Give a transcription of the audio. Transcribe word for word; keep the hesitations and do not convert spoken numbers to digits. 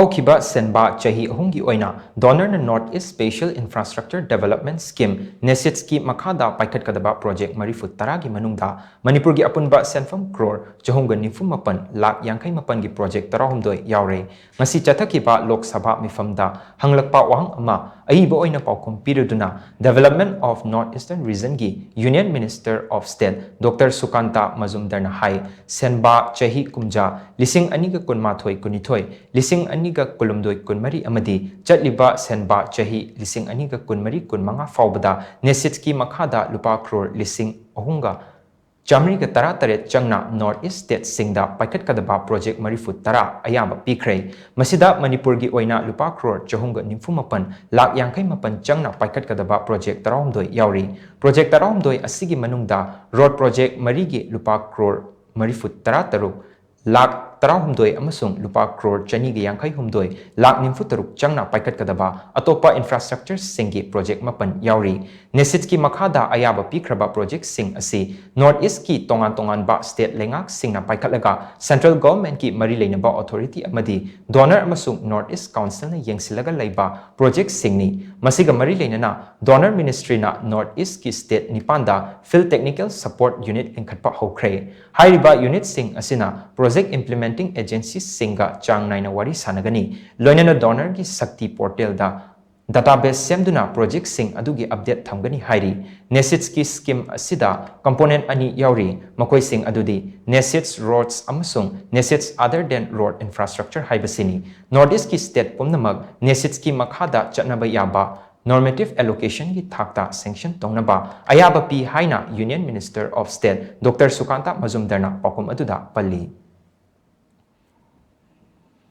ꯍꯧꯈꯤꯕ ꯁꯦꯟꯕꯥ ꯆꯍꯤ ꯑꯍꯨꯝꯒꯤ ꯑꯣꯏꯅ DoNER ꯅ North East Special Infrastructure Development Scheme, NESIDS ꯀꯤ ꯃꯈꯥꯗ ꯄꯥꯏꯈꯠꯀꯗꯕ ꯄ꯭ꯔꯣꯖꯦꯛ ꯃꯔꯤꯐꯨ ꯇꯔꯥꯒꯤ ꯃꯅꯨꯡꯗ ꯃꯅꯤꯄꯨꯔꯒꯤ ꯑꯄꯨꯟꯕ ꯁꯦꯟꯐꯝ ꯀ꯭ꯔꯣꯔ ꯆꯍꯨꯝꯒ ꯅꯤꯐꯨ ꯃꯥꯄꯟ ꯂꯥꯈ ꯌꯥꯡꯈꯩ ꯃꯥꯄꯟꯒꯤ ꯄ꯭ꯔꯣꯖꯦꯛ ꯇꯔꯥꯍꯨꯝꯗꯣꯏ ꯌꯥꯎꯔꯦ꯫ ꯉꯁꯤ ꯆꯠꯊꯈꯤꯕ ꯂꯣꯛ ꯁꯚꯥ ꯃꯤꯐꯝꯗ ꯍꯪꯂꯛꯄ ꯋꯥꯍꯪ ꯑꯃ ꯑꯏꯕ ꯑꯣꯏꯅ ꯄꯥꯎꯈꯨꯝ ꯄꯤꯔꯗꯨꯅ Development of North Eastern Region ꯒꯤ Union Minister of State Doctor ꯁꯨꯀꯥꯟꯇꯥ ꯃꯖꯨꯝꯗꯔꯅ ꯍꯥꯏ, ꯁꯦꯟꯕꯥ ꯆꯍꯤ ꯀꯨꯝꯖꯥ ꯂꯤꯁꯤꯡ ꯑꯅꯤꯒ ꯀꯨꯟꯃꯥꯊꯣꯏ ꯀꯨꯟꯅꯤꯊꯣꯏ, ꯂꯤꯁꯤꯡ ꯑꯅꯤꯒ ꯀꯨꯟꯍꯨꯝꯗꯣꯏ ꯀꯨꯟꯃꯔꯤ ꯑꯃꯗꯤ ꯆꯠꯂꯤꯕ ꯁꯦꯟꯕꯥ ꯆꯍꯤ ꯂꯤꯁꯤꯡ ꯑꯅꯤꯒ ꯀꯨꯟꯃꯔꯤ ꯀꯨꯟꯃꯉꯥ ꯐꯥꯎꯕꯗ NESIDS ꯀꯤ ꯃꯈꯥꯗ ꯂꯨꯄꯥ ꯀ꯭ꯔꯣꯔ ꯂꯤꯁꯤꯡ ꯑꯍꯨꯝꯒ ꯆꯥꯃꯔꯤꯒ ꯇꯔꯥ ꯇꯔꯦꯠ ꯆꯪꯅ North East State ꯁꯤꯡꯗ ꯄꯥꯏꯈꯠꯀꯗꯕ ꯄ꯭ꯔꯣꯖꯦꯛ ꯃꯔꯤꯐꯨ ꯇꯔꯥ ꯑꯌꯥꯕ ꯄꯤꯈ꯭ꯔꯦ꯫ ꯃꯁꯤꯗ ꯃꯅꯤꯄꯨꯔꯒꯤ ꯑꯣꯏꯅ ꯂꯨꯄꯥ ꯀ꯭ꯔꯣꯔ ꯆꯍꯨꯝꯒ ꯅꯤꯐꯨ ꯃꯥꯄꯟ ꯂꯥꯈ ꯌꯥꯡꯈꯩ ꯃꯥꯄꯟ ꯆꯪꯅ ꯄꯥꯏꯈꯠꯀꯗꯕ ꯄ꯭ꯔꯣꯖꯦꯛ ꯇꯔꯥꯍꯨꯝꯗꯣꯏ ꯌꯥꯎꯔꯤ꯫ ꯄ꯭ꯔꯣꯖꯦꯛ ꯇꯔꯥꯍꯨꯝꯗꯣꯏ ꯑꯁꯤꯒꯤ ꯃꯅꯨꯡꯗ ꯔꯣꯗ ꯄ꯭ꯔꯣꯖꯦꯛ ꯃꯔꯤꯒꯤ ꯂꯨꯄꯥ ꯀ꯭ꯔꯣꯔ ꯃꯔꯤꯐꯨ ꯇꯔꯥ ꯇꯔꯨꯛ ꯂꯥꯈ ꯇꯔꯥꯍꯨꯝꯗꯣꯏ ꯑꯃꯁꯨꯡ ꯂꯨꯄꯥ ꯀ꯭ꯔꯣꯔ ꯆꯅꯤꯒ ꯌꯥꯡꯈꯩ ꯍꯨꯝꯗꯣꯏ ꯂꯥꯈ ꯅꯤꯐꯨ ꯇꯔꯨꯛ ꯆꯪꯅ ꯄꯥꯏꯈꯠꯀꯗꯕ ꯑꯇꯣꯞꯄ ꯏꯟꯐ꯭ꯔꯥꯁ꯭ꯇ꯭ꯔꯛꯆꯔꯁꯤꯡꯒꯤ ꯄ꯭ꯔꯣꯖꯦꯛ ꯃꯥꯄꯟ ꯌꯥꯎꯔꯤ꯫ NESIDS ꯀꯤ ꯃꯈꯥꯗ ꯑꯌꯥꯕ ꯄꯤꯈ꯭ꯔꯕ ꯄ꯭ꯔꯣꯖꯦꯛꯁꯤꯡ ꯑꯁꯤ North East ꯀꯤ ꯇꯣꯉꯥꯟ ꯇꯣꯉꯥꯟꯕ ꯁ꯭ꯇꯦꯠ ꯂꯩꯉꯥꯛꯁꯤꯡꯅ ꯄꯥꯏꯈꯠꯂꯒ ꯁꯦꯟꯇ꯭ꯔꯦꯜ ꯒꯚꯔꯟꯃꯦꯟꯠꯀꯤ ꯃꯔꯤ ꯂꯩꯅꯕ ꯑꯣꯊꯣꯔꯤꯇꯤ ꯑꯃꯗꯤ DoNER ꯑꯃꯁꯨꯡ North East Council ꯅ ꯌꯦꯡꯁꯤꯜꯂꯒ ꯂꯩꯕ ꯄ꯭ꯔꯣꯖꯦꯛꯁꯤꯡꯅꯤ꯫ ꯃꯁꯤꯒ ꯃꯔꯤ ꯂꯩꯅꯅ DoNER ꯃꯤꯅꯤꯁꯇ꯭ꯔꯤꯅ North East ꯀꯤ ꯁ꯭ꯇꯦꯠ ꯅꯤꯄꯥꯟꯗ Field Technical Support Unit ꯂꯤꯡꯈꯠꯄ ꯍꯧꯈ꯭ꯔꯦ꯫ ꯍꯥꯏꯔꯤꯕ ꯌꯨꯅꯤꯠꯁꯤꯡ ꯑꯁꯤꯅ ꯄ꯭ꯔꯣꯖꯦꯛ ꯏꯝꯄ꯭ꯂꯤꯃꯦꯟꯇꯤꯡ ꯑꯦꯖꯦꯟꯁꯤꯁꯤꯡꯒ ꯆꯥꯡ ꯅꯥꯏꯅ ꯋꯥꯔꯤ ꯁꯥꯅꯒꯅꯤ, ꯂꯣꯏꯅꯅ DoNER ꯒꯤ ꯁꯛꯇꯤ ꯄꯣꯔꯇꯦꯜꯗ ꯗꯥꯇꯥꯕꯦꯁ ꯁꯦꯝꯗꯨꯅ ꯄ꯭ꯔꯣꯖꯦꯛꯁꯤꯡ ꯑꯗꯨꯒꯤ ꯑꯞꯗꯦꯠ ꯊꯝꯒꯅꯤ ꯍꯥꯏꯔꯤ꯫ NESIDS ꯀꯤ ꯁ꯭ꯀꯤꯝ ꯑꯁꯤꯗ ꯀꯝꯄꯣꯅꯦꯟꯠ ꯑꯅꯤ ꯌꯥꯎꯔꯤ, ꯃꯈꯣꯏꯁꯤꯡ ꯑꯗꯨꯗꯤ NESIDS Roads ꯑꯃꯁꯨꯡ NESIDS Other than Road Infrastructure ꯍꯥꯏꯕꯁꯤꯅꯤ꯫ North East ꯀꯤ ꯁ꯭ꯇꯦꯠ ꯄꯨꯝꯅꯃꯛ NESIDS ꯀꯤ ꯃꯈꯥꯗ ꯆꯠꯅꯕ ꯌꯥꯕ normative allocation ꯒꯤ ꯊꯥꯛꯇ ꯁꯦꯡꯁꯟ ꯇꯧꯅꯕ ꯑꯌꯥꯕ ꯄꯤ ꯍꯥꯏꯅ Union Minister of State Doctor ꯁꯨꯀꯥꯟꯇꯥ ꯃꯖꯨꯝꯗꯔꯅ ꯄꯥꯎꯈꯨꯝ ꯑꯗꯨꯗ ꯄꯜꯂꯤ꯫